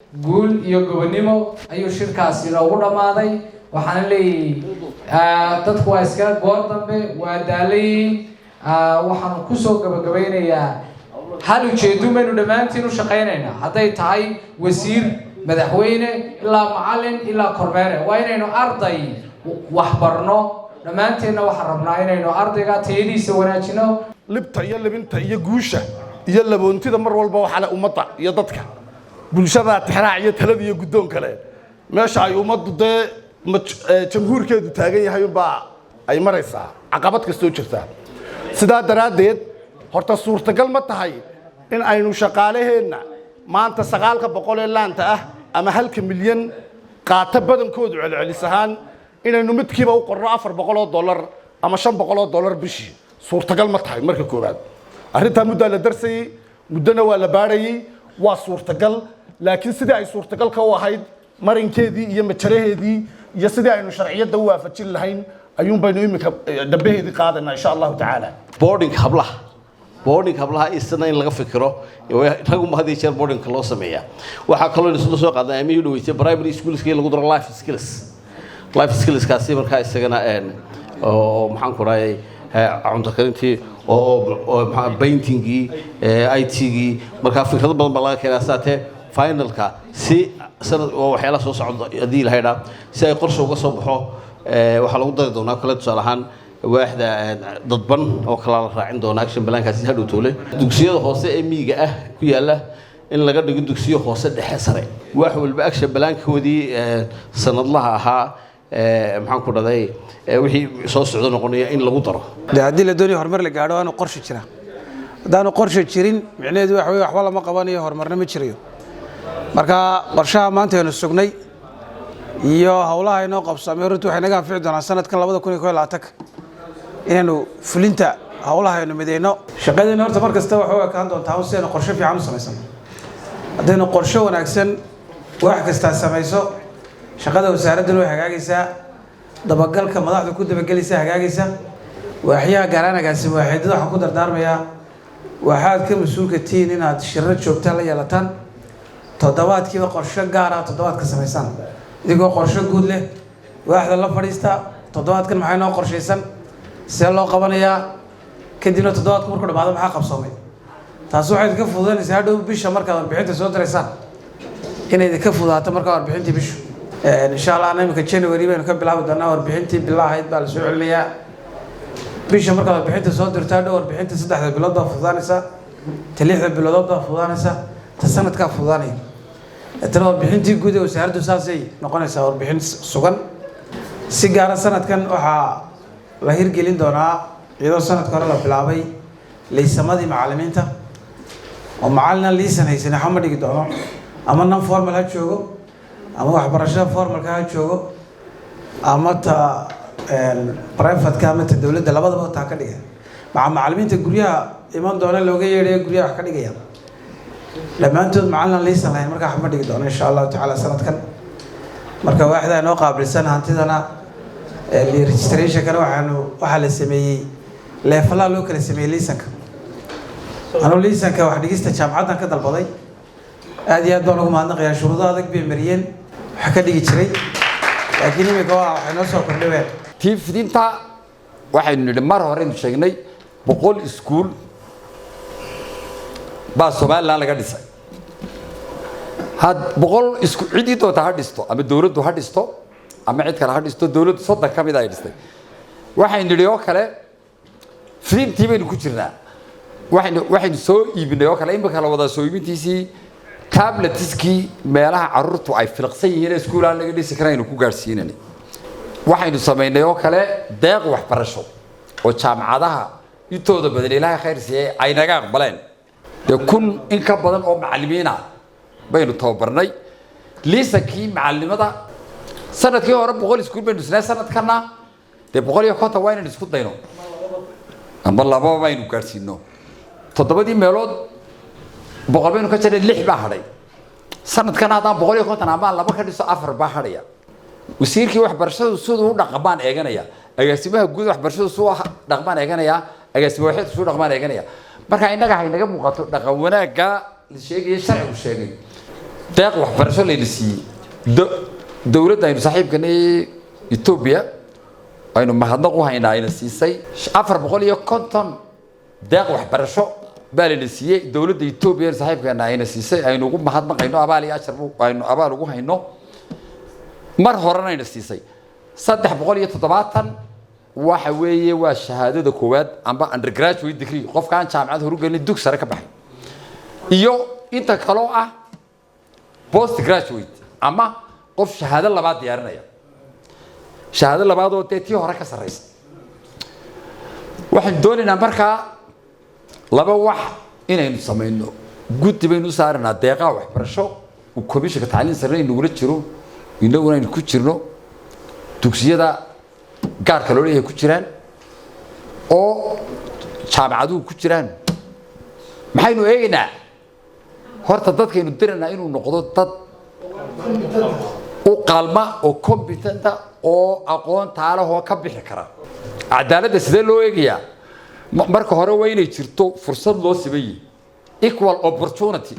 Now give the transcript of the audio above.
Guul iyo gobonimo ayuu shirkaasi inoogu dhammaaday. Waxaana leeyahay, dadku waa iska goor dambe, waa daalayiin. Waxaanu kusoo gabagabaynayaa hal ujeedun baynu dhammaantiin u shaqaynaynaa, hadday tahay wasiir, madaxweyne, ilaa macallin, ilaa kormeere, waa inaynu arday waxbarno. Dhammaanteenna waxaan rabnaa inaynu ardayga tayadiisa wanaajino. Libta iyo libinta iyo guusha iyo laboontida mar walba waxaa le ummadda iyo dadka bulshada, tixraac iyo talada iyo guddoon kale. Meesha ay ummaddu dee jamhuurkeedu taagan yahay unbaa ay maraysaa caqabad kastoo jirta. Sidaa daraaddeed, horta suurtagal ma tahay in aynu shaqaalaheenna maanta 900 ee laanta ah ama 1-ka milyan qaata badankoodu celcelis ahaan inaynu midkiiba u qorno $400 ama $500 bishii? Suurtagal ma tahay? Marka koowaad, arrintaa muddaa la darsayey, muddona waa la baadhayey. Waa suurtagal, laakiin sidii ay suurtagalka u ahayd marinkeedii iyo majaraheedii iyo sidii aynu sharciyadda u waafajin lahayn ayuun baynu iminka dambaheedii qaadanaa, insha Allahu tacaala. Boarding hablaha, boarding hablaha isna in laga fikiro. Raguma had iyo jeer boardingka loo sameeyaa. Waxaa kaloo isla soo qaadnay amihii dhaweysay primary schoolska in lagu daro life skills. Life skillskaasi markaa isagana oo maxaan ku rahayay, cunto karintii oo maxaa paintingii, IT-gii. Markaa fikrado badan baa laga keenaa. Saatee finalka si sanad oo waxyaalaha soo socda haddii la haydhaa si ay qorsha uga soo baxo, waxaa lagu dari doonaa kale, tusaale ahaan, waaxda dadban oo kalaa la raacin doona action plankaasi hadhow toole. Dugsiyada hoose ee miyiga ah ku yaalla in laga dhigo dugsiyo hoose, dhexe, sare, wax walba action plankoodii sanadlaha ahaa, maxaan ku dhahday, wixii soo socdo noqonaya in lagu daro. De haddii la doonayo horumar la gaadho, waa inuu qorshe jira. Haddaanu qorshe jirin, micnaheedu waxa weye waxba lama qabanayo, horumarna ma jirayo. Marka qorshaha maanta aynu sugnay iyo howlaha inoo qabsamay runtii waxay naga anfici doonaan sanadkan 2021-ka inaynu fulinta howlaha aynu mideyno. Shaqadeena horta mar kasta waxay u ekaan doontaa si aynu qorshe fiican u samaysano. Haddaynu qorshe wanaagsan wax kastaa samayso, shaqada wasaaradduna way hagaagaysaa, dabagalka madaxda ku dabagelaysa hagaagaysa. Waaxyaha gaaraan agaasimo waaxeedada waxaan ku dardaarmayaa, waxaad ka mas-uulka tihiin inaad shirar joogta la yeelataan, toddobaadkiiba qorshe gaar ah toddobaadka samaysaan, idigoo qorshe guud leh. Waaxda la fadhiista, toddobaadkan maxay noo qorshaysan, see loo qabanayaa? Kadibna toddobaadku markuu dhamaado, maxaa qabsoomay? Taasi waxay idinka fududanaysaa hadhow bisha markaad warbixinta soo diraysaan inay idinka fududaato. Markaa warbixintii bishu, insha Allah, iminka January baynu ka bilaabi doonaa. Warbixintii bilahayd baa la soo celinayaa. Bisha markaad warbixinta soo dirto, hadhow warbixinta 3-da bilood baa fududaanaysa, ta 6-da bilood baa fududaanaysa, ta sanadkaa fududaanaya. Deetana warbixintii guud ee wasaaraddu saasay noqonaysaa warbixin sugan. Si gaara sanadkan waxaa la hirgelin doonaa, iyadoo sanadka hore la bilaabay, liisamadii macallimiinta, oo macallin liisan haysan waxba ma dhigi doono, ama non formal ha joogo ama waxbarashada formalka ha joogo ama ta privateka ama ta dowladda, labadaba taa ka dhiga. Maca macallimiinta guryaha iman doona looga yeedhayo, guryaha wax ka dhigaya, dhammaantood macallin liisan lahayn markaa wax ma dhigi doono, insha Allahu tacaala, sanadkan. Marka waaxda inoo qaabilsan hantidana, registrationkana, waxaa la sameeyey levelaa loo kala sameeyey liisanka. Anuu liisanka wax dhigista jaamacaddan ka dalbaday, aad iyo aad baan ugu mahadnaqayaa. Shuruudo adag bay mariyeen, wax ka dhigi jiray, laakiin imika waa waxay noo soo kordhaween. Tii fidinta waxaynu nidhi, mar horeynu sheegnay, 100 iskuul baa Somaliland laga dhisay. Had 100 isku ciddii doonta ha dhisto, ama dowladdu ha dhisto ama cid kale ha dhisto. Dowladdu 30 ka mid ay dhistay. Waxaynu nidhi oo kale, fidintii baynu ku jirnaa. Waxaynu soo iibinay oo kale, imika la wadaa soo iibintiisii, tabletskii meelaha carruurtu ay filiqsan yihiin ee iskuul aan laga dhisi karan aynu ku gaadhsiinanay. Waxaynu samaynay oo kale deeq waxbarasho oo jaamacadaha intooda badan, Ilaahay khayr siiyey, ay naga aqbaleen. Dee 1000 in ka badan oo macallimiina baynu tababarnay. Liisankii macalinimada sanadkii hore 100 iskuul baynu dhisnay, sanadkana dee 150 waa inaynu isku dayno ama laba baynu gaadhsiino. Toddobadii meelood 100 baynu ka jarnay, lix baa hadhay. Sanadkan haddaan 150 amaan laba ka dhiso, afar baa hadhaya. Wasiirkii waxbarashadu siduu u dhaqmaan eeganaya, agaasimaha guud waxbarashadu siduu dhaqmaan eeganaya, agaasima waxeedku siduu dhaqmaan eeganaya. Marka innaga haynaga muuqato dhaqan wanaagga la sheegaya, sharcigu sheegay. Deeq waxbarasho layna siiyey dowladda aynu saaxiibkanay Etoobiya aynu mahadnaq u haynaa ayna siisay 450 deeq waxbarasho baa layna siiyey. Dowladda Etoobiya saaxiibkeena ayna siisay, aynu ugu mahadnaqayno, abaal iyo ajar aynu abaal ugu hayno. Mar horena ayna siisay 370. Waxa weeye waa shahaadada koowaad amba undergraduate degree, qofka aan jaamacad horugelin, dug sare ka baxay, iyo inta kaloo ah post graduate ama qof shahaado labaad diyaarinaya, shahaado labaad oo dee tii hore ka sarreysa. Waxaan doonaynaa markaa laba wax inaynu samayno. Guddi baynu u saaranaa deeqaha waxbarasho uu komishanka tacliin sarre inagula jiro, inaguna aynu ku jirno, dugsiyada gaarka loo leeyahay ku jiraan oo jaamacaduhu ku jiraan. Maxaynu eegaynaa? Horta dadkaynu diraynaa inuu noqdo dad u qalma oo competent ah oo aqoon taalahoo ka bixi kara. Cadaaladda sidee loo eegayaa? Marka hore waa inay jirto fursad loo siman yihi, equal opportunity.